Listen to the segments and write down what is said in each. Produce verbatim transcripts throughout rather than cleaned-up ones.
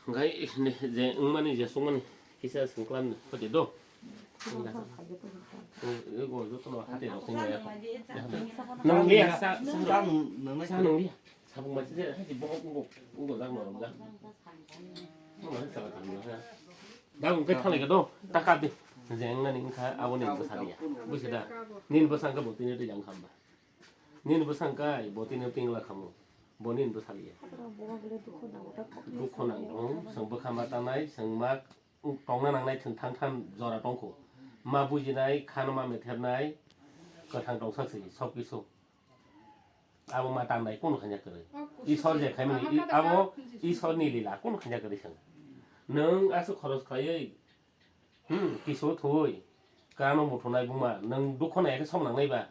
Hwnkhe je wngmani je songmani kisa swngklam khoti do. Ego jotono hati rok wngya. Nang liya sa sa nang liya. Sabung masi je hati bo ungo ungo jak no jak. Ungo hati sala tang ha. Da ungo thang liya do. Taka di. Je ngnani wngkha aboni bwsa liya. Busi da. Nini bwsa wngkha bo tini twi jang khamba. Nini bwsa wngkha bo tini tingla khamu. Bo nini bwsa liya. Dukho nang tong, chwng bwkha ma tangnai, chwng ma tongna nangnai, chwng thang thang jora tongkho. Ma bujinai, khano ma methernai, kwthang tongsak se, sob kisu. Abo ma tangnai, kono khanya kwrwi. Isor je khaimani, i-, abo Isorni lila, kono khanya kwrwi chwng. Nwng aswk khoros khlaiwi, hmm, kisu thwi, kano muthunai buma, nwng dukho nai khe som nangnai ba?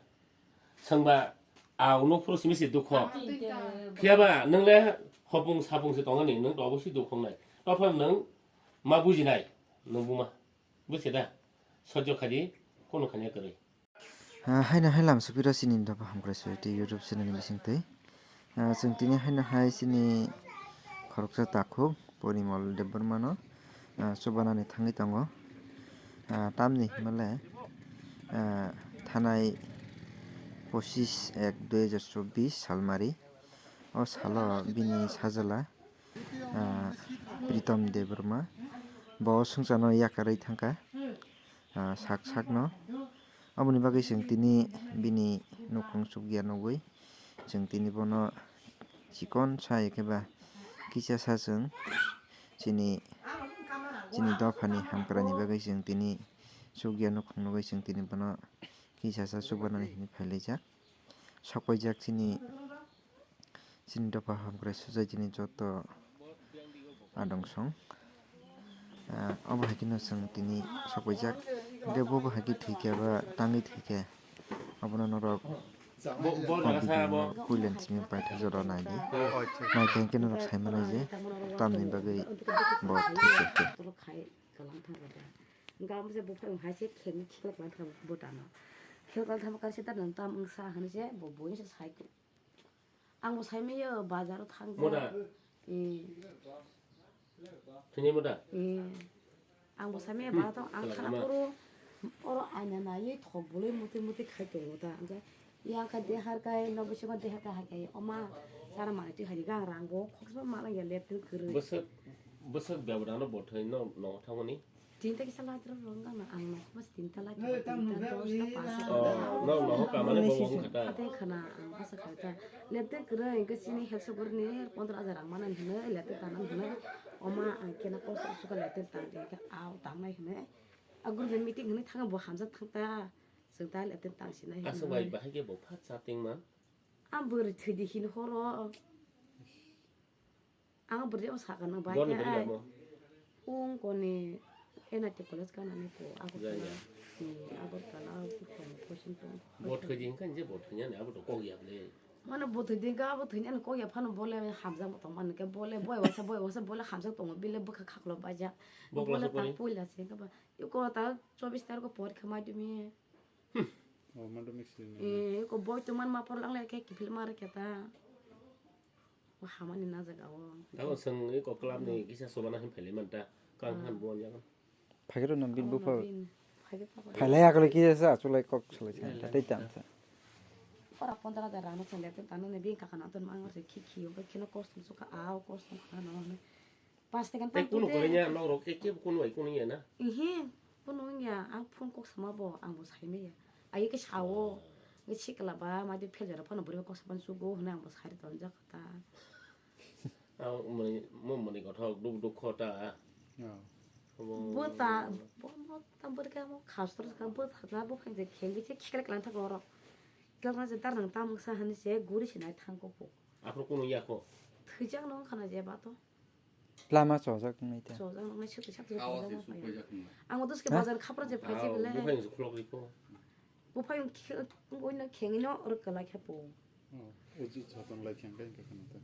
Chwngba, a, unu phuru simi se dukho. Phiya ba, nwng le hopung sapung se tongani, nwng to obo se dukho nai. Tophano nwng ma bujinai, nwng buma. Busi da? Sojjo khaidi, kono khanya kwrwi. Ah, haino hai lam supiro chini dopa hamkrai soiti YouTube channel ni bisingtwi. Ah, chwng tini haino hai chini khoroksa takhuk Porimol Debbarmano, ah, chubanani thangwi tongo. Ah, tamni hwnle, ah, thanai pochis ek dui hajar chobbish salmari. O salo bini sajala, ah, Pritom Debbarma. Bo swngcharno yakarwi thangkha, ah, sak sakno. Aboni bagwi chwng tini bini nukhung chukya nugwi chwng tini bono chikon sa eke ba kisa sa chwng chini, chini dophani hamkrani bagwi chwng tini chukya nukhung nugwi chwng tini bono kisa sa chukbanani hinwi phailaijak. Sokpaijak chini, chini dopha hamkrai sujai chini joto adong song. Ah, obo hai kheno chwng tini sokpaijak. Hwnkhe bo bo hai khe thwikhe ba tangwi thwikhe abono norok bo, bo jaga sa bo. Puilen simi paitha jora naidi. Naikhe hwnkhe norok sai manai je tamni bagwi bo thwikhe. Hwnkhe amo se buphang hai se khemni khilak lang thang bwtano. Khilak lang thang kaisa ta nang tam wngsa hinwi se bo buini se sai. Ang bo sai manya bazar o thang. Moda. Eh. Thini moda. Eh. Ang bo sai manya bazar to ang khana poro oro aina naiwi thok bolwi muti muti khai tongo ta. Hwnkhe yang kha dehar kai no bisingo dehar kai hai kai oma chana manwi twi hai gang rang bo khoksa ma lang ya lep twi kwrwi. Bwswk bwswk bebra no bo thai no no thangmani. Tinta kisa ladrok rong gana ang nokma tinta ladrok tinta dosta pasa. Oh, no, no, kamani bo wng khata. Ate khana ang pasa khata. Lete kwrwi hwnkhe chini helsa gurni pondro hajar rang mana hwnwi lete tana hwnwi. Oma ang kena kosto suka lete tang hwnkhe au tangnai hwnwi. A gurni meeting hwnwi thang bo hamjak thang ta. Chwng ta lete tang sinai hwnwi. Aswk bai bahai khe bo phat chatting ma. Ang bwrwi thwidi hin horo. Ang bwrwi o sakha nang bai. Boni bwrwi ai. Amo. Ung koni N I T college kana ni ko ako. Ya, ya. Ni Agartala ko kono coaching tong. Bo thwidi hwnkhe je bo thwini ani abo to kok ya ble. Mano bo thwidi hwnkhe abo thwini ani kok ya phano bole hamjak tong man ke bole boi wasa boi wasa bole hamjak tongo bile bwkha khaklo baijak. Bo class o pori? Bole ta puila se ka ba. Iko ta chobbish tarikh o porikha madhyamik. Hmm. Oh, madhyamik sini. Eh, ko boi to man ma por lang le ke kiphil mare ke ta. O hamani na jaga o. Abo swng iko club ni kisa sobana hin phaile man ta. Kang han bon jaga. Phagero nam bin bupha. Phaile akole kisa sa chulai kok salai sa. Tei tam sa. Ora pondro hajar rang no chale te tanu ne bin kaka na ton mang se khi khi o khino kostum suka a o kostum kha no. Paste kan. Tei kunu korenya norok ke ke kunu ai kunu ya na. Ihi, kunu ya, ang phone kok sama bo, ang bo sai maya. Ai ke sao, nge sikla ba, ma di phel jara phano buri kok sapan sugo hne ang bo sai ton jak ta. Ang mani, mo mani kothok duk duk khota. Ya. Bo ta, bo mo ta bur ka mo khas tor ka bo ta na bo phang je kheng bi che khikle klan tha goro. Klan je tar nang tam sa han se guri sinai thang ko po. Aphro kunu ya ko. Thwijak no khana je ba to. Lama chojak wngnai ta. Chojak wngnai, sotwi sotwi. Ang dos ke bazar khapra je phai je bele. Buphai khulok ripo. Buphai khengino oro kwlai khe po. Uji chotong lai kheng kai ka khana ta.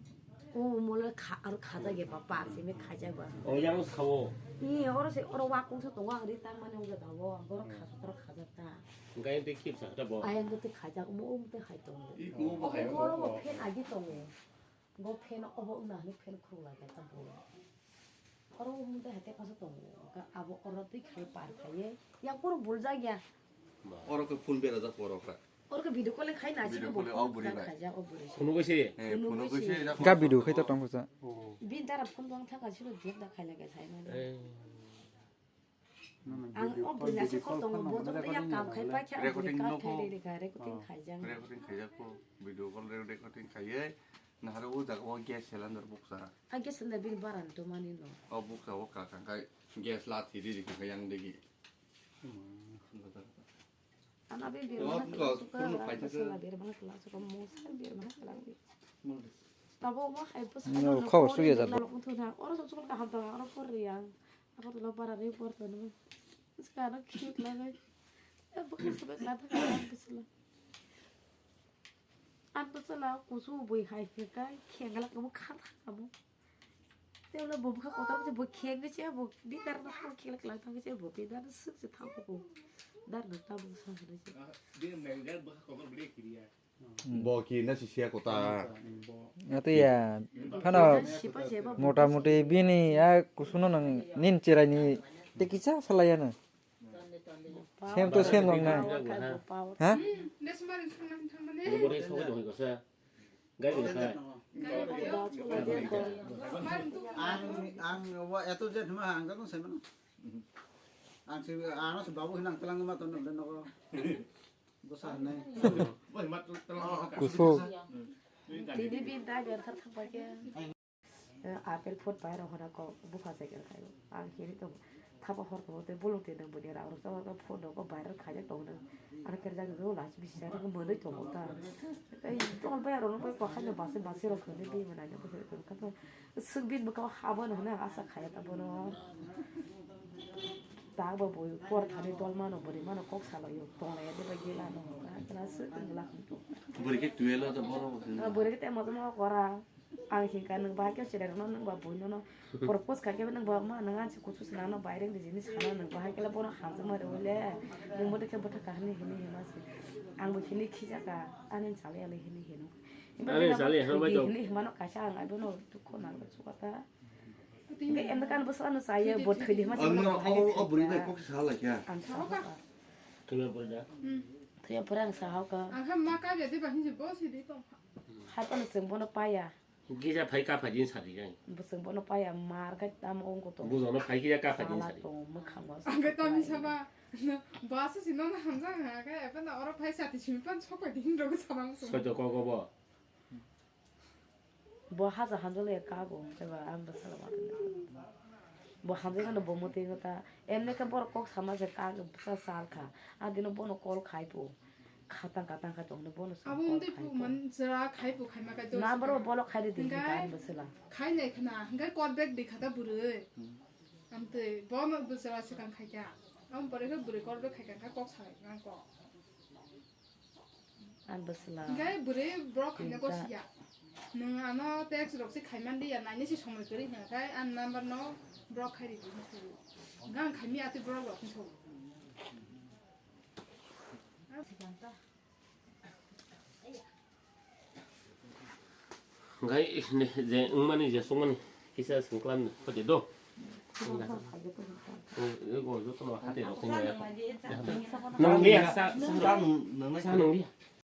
O mole kha ar khaja ge ba par se me khaja ba. O yang sao. Ni oro se oro wa kung so tongo ang ri tang mane ong da wo. Oro kha so tro khaja ta. Ngai te khip sa ta bo. Ayang te khaja mo um te hai tongo. Oro bo phen agi tongo. Bo fan obo wngna hwnwi fan khuluk lai kha ta bo. Oro mudai hai tei kaisa tongo. Ka abo oro twi khai par khaiye. Yang puro buljak ya. Oro khe phone berajak oro khe. Oro khe video calling khai na video sini calling, bo o bwrwi bai. Khaijak o bwrwi. Phunugwi se. Eh, phunugwi se. Ga video khai to tongkha sa. Bin dara phone bang thaka sino jek da khai lage sai mani. Eh. Ang o bwrwi ase kok tongo, bo jok ya kam khai pai khe ang bwrwi recording kha no khai ko. Re re kha, recording khaijak. Recording khaijak ko, video call re recording khaiye. Nahara o jaga o gas cylinder buksa. A gas cylinder bini bara ni to mani no. O buksa o ka kang khai gas la thi di di kang yang degi. Ana be bir mana kala suka, rang besala bir mana kala suka, mosa bir mana kala bi. Tabo ma hai bwsa no, khabar suya jat. Oro sok sok kaham tong, oro por riyang. Ako to lo para re por to no. Ska no khik la gai. Bwkha sebe kla ta kala bwsala. An bwsala kusu bui hai khe kai khengla kamo kha ta kamo. Tebla bo bwkha kotor se bo kheng se bo di dar na ha khela kla ta se bo pe dar suk se tha ko. Dar na ta bo sa se. Bo ki na si sia kota. Ate ya, phano mota moti bini a kusuno nang nin cherai ni te kisa salaya na. Sem to sem nang na. Ha? Ang, ang wa eto je ma ang ka sai mano. Ang si ano si babu hinang telang ma to no no. Bwsa hinai. Kusuk. Tini bin ta ger kha thang pai khe. Apple phone bai rok hora ko bupha se ger khai. Ang hini to thapa hor ko te bulung te nang buni rang rok sa phone rok ko bai rok khai jak tong nang. Ang ker jak do la bi sa ko mo doi to ta. Ei tol bai rok no bai ko khai no basi basi rok khone bi ma nai no ko kha to. Suk bin bwkha o habo no hwnwi ang asa khaya ta bono. Tak bo bui por thani dol mano bwrwi mano kok salaio tonglaia de bai gila no hwnwi khna suk wngla. Bwrwi khe twelve o to bono bo hwnwi. Bwrwi khe tei moto mo kora. Ang hinkha nwng bahai khe chwrai rokno nwng ba buino no propose kha khe nwng ba ma nwng ansi kuchu swnam no bai reng di jini sana nwng bahai khe bono hamjakma rwui le nwng bo de khe bwtha kaham ni hini hima se. Ang bo hini khijaka ani chali ali hini hino. Ani chali hino bai to. Hini hima no kaisa ang ai bono dukho nang sukata. Hingke emda kan bwswk ano chaya, bo thwi di hwnma se. Ano, o, o bwrwi bai kok sa lai kha. Ang sa hokha. Thwiya pore da? Hmm. Thwiya pore ang sa hokha. Ang kha ma ka bia de ba hinse bo si di tong. Hai pano chwng bono paya. Gija phai ka phai din sari gai. Bo chwng bono paya mar kai tam ong ko to. Bujo no phai khe ya ka phai din sari. Tong mwkhang bo. Ang kha tam sa ba. Ba sa si no na hamjak ha ka eba na oro phai sa ti simi pan sok bai din ro sa bang. Soi to ko ko bo. Bo haja hanjalo ya kago, eba ang bwsala ma tongya. Bo hamjai mano bo mwtwi ta, emne khe borok kok sama se kag bwsa sal kha. A dino bono call khai phu. Khatang khatang kha tongno bono sa. Abo call wngtwi khai phu phu. Man jera khai phu khai ma kai to. Na boro bolo khai de di. Hinkhe kan bwsala. Khai nai khna, hinkhe call back di khata bwrwi. Hmm. Amtwi bono bwsala swkang khai kha. Am pore khe bwrwi call back khai kha, kok salai nang kok. Ang bwsla. Hinkhe bwrwi borok khaina ko siya. Nwng ano text rok se khaiman liya, naini se somoi kwrwi hwnka khe ang number no borok khai ridi hwnwi saui. Hinkhe ang khaimya tei borok rok hwnwi saui. Hinkhe je wngmani je songmani kisa swngklam khoti do. Ego joto no hati rok wngya. Nang liya sa, sa nang liya.